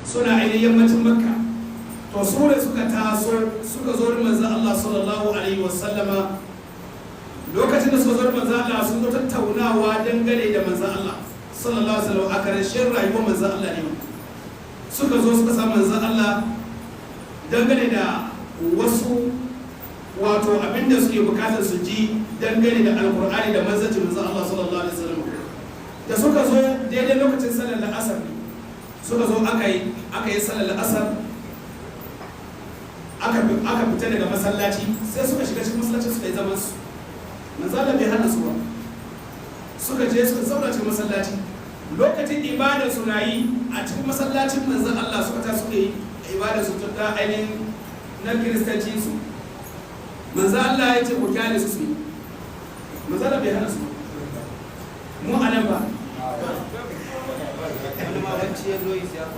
Suna ainihin yammacin Makka. To, su ne suka taso suka zo wurin manzon Allah sallallahu alaihi wasallama. Lokacin da suka zo wurin manzon Allah, sun zo tattaunawa dangane da manzon Allah sallallahu alaihi wasallam. A karshen rayuwar manzon Allah ne suka zo suka samu manzon Allah dangane da wasu, wato abinda suke bukatar su ji dangane da Alkur'ani da manzancin manzon Allah sallallahu alaihi wasallam. Da suka zo, daidai lokacin sallar la'asar ne suka zo. Aka yi sallar la'asar, aka fita daga masallaci, sai suka shiga cikin masallaci suka yi zaman su. Manzon Allah bai hana su ba. Suka je suka zauna cikin masallaci. Lokacin ibadar su na yi, a cikin masallacin manzon Allah suka ta suka yi ibadar su ta ainihin na Kiristanci su. Manzon Allah ya ce, "Ku kyale su su yi." Manzon Allah bai hana su. Mu a nan ba. Wani ma bacci ya zo yi.